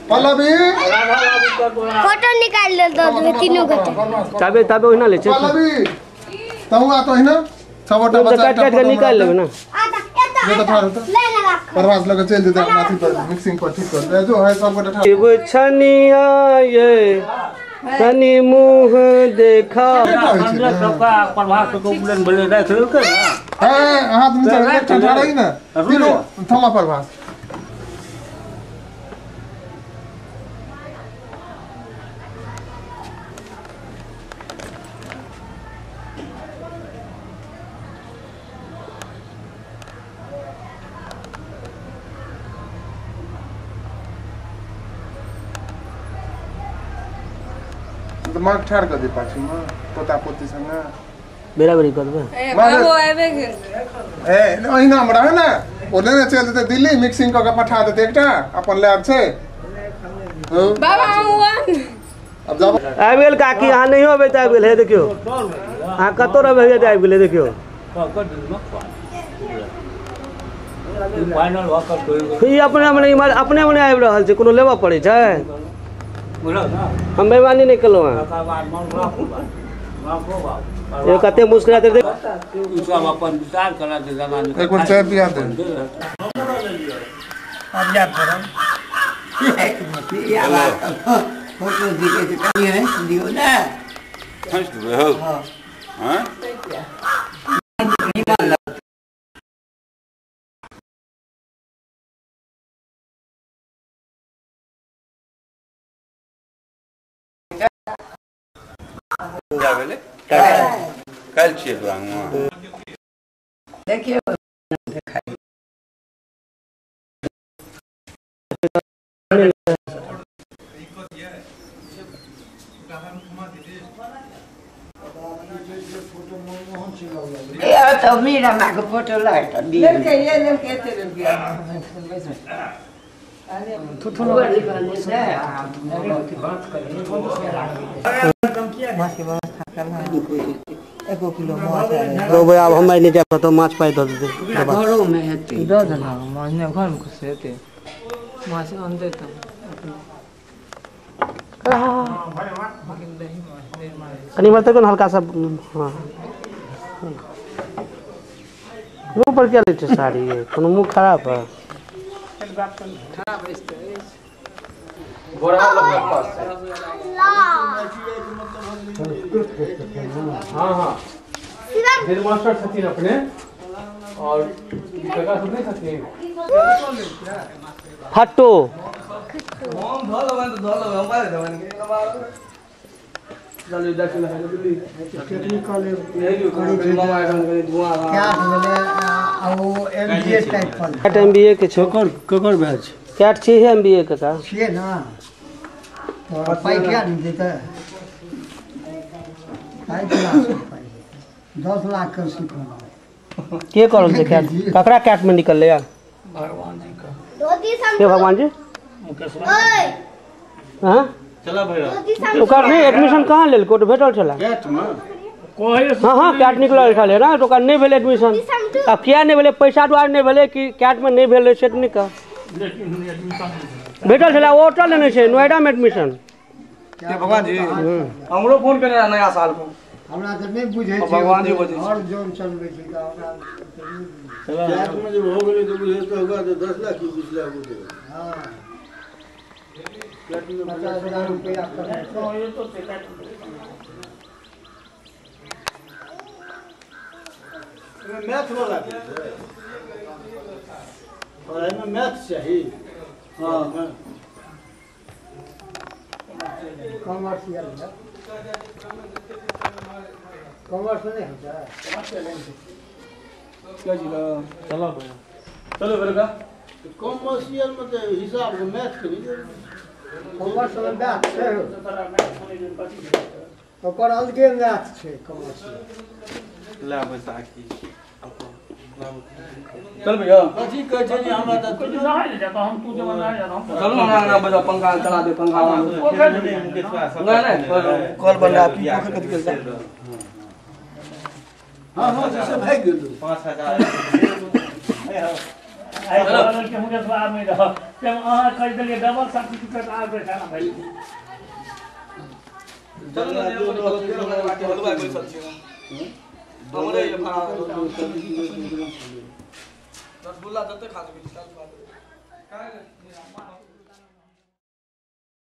Pallavi photo निकाल ले दो तीनों गोटे तबे तबे ओहिना ले छै पल्लवी तहु आ तो ओहिना सबटा बच्चा काट काट के निकाल लेबै ना ले ले राख परवास लगे चल जेतै अपना अथी पर मिक्सिंग पर ठीक कर दे जो है सब गोटे एगो छनिया ये तनी मुंह देखा सबका प्रभास के उपनयन भेलै राखि लेलकै ना ए हाथ नीचा ठंडा रही ना तीनों थमा प्रभास दिमाग ठाड़ कर दे पाछू में पोता पोती संग बेरा बेरी कर दे बाबू आबे गेल ए ओहिना हमरा है ना ओ लेने चल जेतै दिल्ली मिक्सिंग क के पठा देतै एकटा अपन लैब छै बाबा हम वन अब जाब आबि गेल काकी अहाँ नहीं होबै त आबि गेल हे देखियो अहाँ कतौ रहबै त आबि गेल हे देखियो फाइनल भ क ई अपने मने अपने मने आबि रहल छै कोनो लेबऽ पड़ै छै हम बेईमानी नहीं कलौ हैं ये कते मुस्कुराते देख सब अपन विचार करा दे जमाने एक बार चाय पिया दे अब जा परम या बात फोटो दिखे के कहीं है दियो ना हंस देबै हो हां काल्हि छियै दुरागमन देखियो तो मीरा माँ के फोटो लाइट लड़के ये लड़के एते लड़के अब हम नहीं जाए तो माछ पाई दऽ देतै घरोमे हेतै दऽ देना माछ नहि घरमे खुश हेतै माछ अनतै तब कनि बढ़तै कोन हल्का सा। हाँ मुँह पर क्या लै छै साड़ी कोनो मुँह खराब है हाँ हाँ हेड मास्टर छथिन अपने और काका सब नहीं छथिन हटो हम धऽ लेबनि तऽ धऽ लेबै हम बारे देबनि चलू देखियौ कैट एमबीए के छै ककर बैच कैट छी है एमबीए के का छियै ना तो पाई क्या नहीं देता 10 लाख के सीखना के करल छै कैट ककरा कैट में निकललै यार भगवान जी का के भगवान जी ओए हां चला भैया ओकर नहीं एडमिशन कहाँ लेल कोट भेटल छला कैट में हाँ हाँ कैट निकलल छलै ना तो ओकर नहीं भेल एडमिशन। अब किया नहीं भेलै पैसा दुआरे नहीं भेलै कि कैट में नहीं भेलै से नहीं कह भेटल छला होटल लेने छै नोएडा में एडमिशन। के भगवान जी हमरो फोन केने रहे नया साल में हमरा त नहीं बुझै छै भगवान जी बजै हर जोन चलबै छै त हमरा कैट में जब हो गेलै तो बुझे तो होगा तो 10 लाख की 20 लाख हो जाएगा। हां 50,000 रुपया मैथ वाला पढ़ाई में मैथ चाहिए। हाँ कॉमर्शियल है कॉमर्स नहीं होता है। क्या जी चलो चलो बेटा कॉमर्शियल में तो हिसाब को मैथ के नहीं कॉमर्स में मैथ छै ओकर अलगे मैथ छै कॉमर्शियल ला बैसाखी चल भैया कथी कहै छै जे हमरा त कुछ नहाय ले जाता हम तू जमा नहाय जाता हम चलू हमरा अंगना बजा पंखा चला दे पंखा नहीं नहीं कॉल बंद आप की पोखर कथी गेल। हां हां से भागि गेल 5000 आइ घर के मुझे स्वाद नहीं रहा जब अहाँ कहि देलियै डबल सर्टिफिकेट आब बैठा भाई चलू ने हलवा बैसल छी हमरे ये रसगुल्ला जते खा सकै छी।